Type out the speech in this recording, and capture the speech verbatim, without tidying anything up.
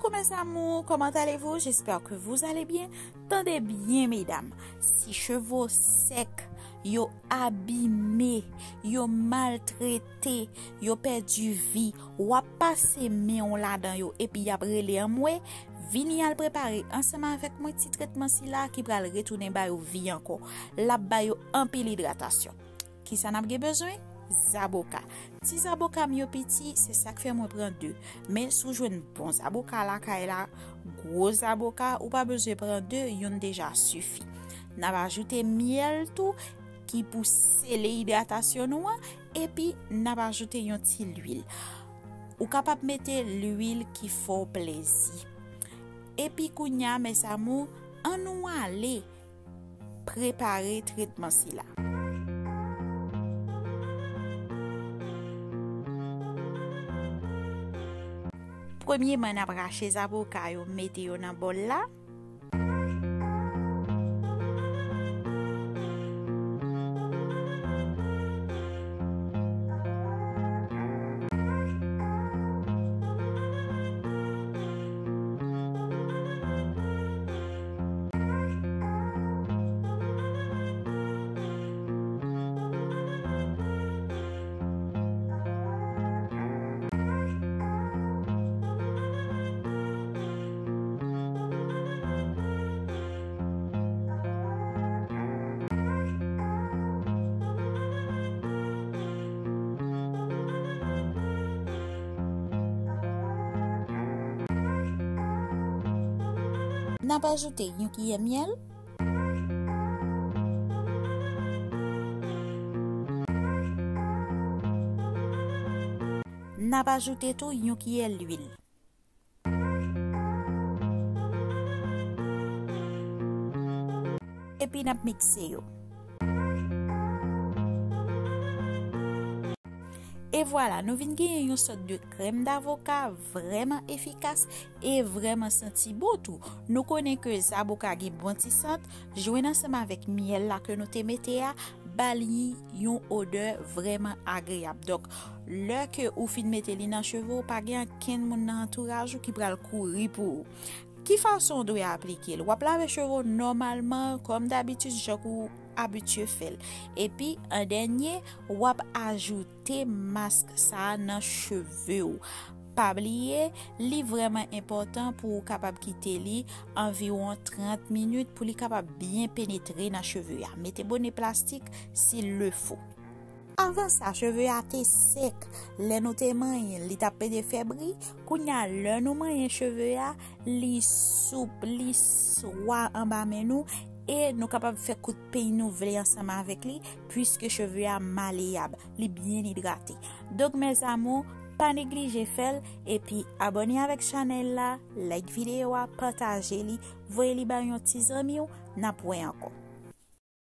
Coucou mes amours, comment allez-vous? J'espère que vous allez bien. Tande byen medam, si cheve w sèk, yo abime, yo maltrete, yo pèdi vi, w ap pase men w ladan yo epi y ap rele anmwe, vini al prepare ansanm avèk mwen ti tretman sila ki pral retounen ba yo vi ankò. L ap ba yo anpil idratasyon. Kisa n ap gen bezwen? Zaboka. Ti zaboka m yo piti, se sa k fè mwen pran de. Men si w jwenn bon zaboka lakay la, gwo zaboka, ou pa bezwen pran de, youn deja sifi. N ap ajoute myèl tou, ki pou sele idratasyon nou an, epi n ap ajoute yon ti lwil. Ou kapab mete lwil ki fè w plezi. Epi kounya, mes amours, ann nou ale prepare tretman sila. Premyeman, n ap rache zaboka yo, mete yo nan bòl la. N ap ajoute yon kiyè myèl. N ap ajoute tou yon kiyè lwil. Epi n ap mikse yo. E vwala, nou vin genyen yon sòt de krèm davoka vrèman efikas e vrèman santi bon tou. Nou konnen ke zaboka gen bon ti sant, jwenn ansanm avèk myèl la ke nou te mete a, ba li yon odè vrèman agreyab. Donk, lè ke ou fin mete li nan cheve w, pa gen ankenn moun nan antouraj ou ki pral kouri pou ou. Ki fason w dwe aplike l? W ap lave cheve w nòmalman, kòm dabitid, jan ke w abitye fè l. Epi, an dènye, w ap ajoute mask sa a nan cheve w. Pa bliye, li vrèman enpòtan pou w kapab kite li anviwon trant minit pou li kapab byen penetre nan cheve a. Mete bone plastik s'il le faut. Avan sa, cheve a te sèk. Lè nou te manyen l, li t ap pede fè bri. Kounye a, lè nou manyen cheve a, li soup, li swa anba men nou, e nou kapab fè kout peny nou vle ansanm avèk li, piske cheve a maleyab, li byen idrate. Donk, mes amours, pa neglije fè l, epi abòne avèk chanèl la, like videyo a, pataje li, voye li bay yon ti zanmi w, n ap wè ankò.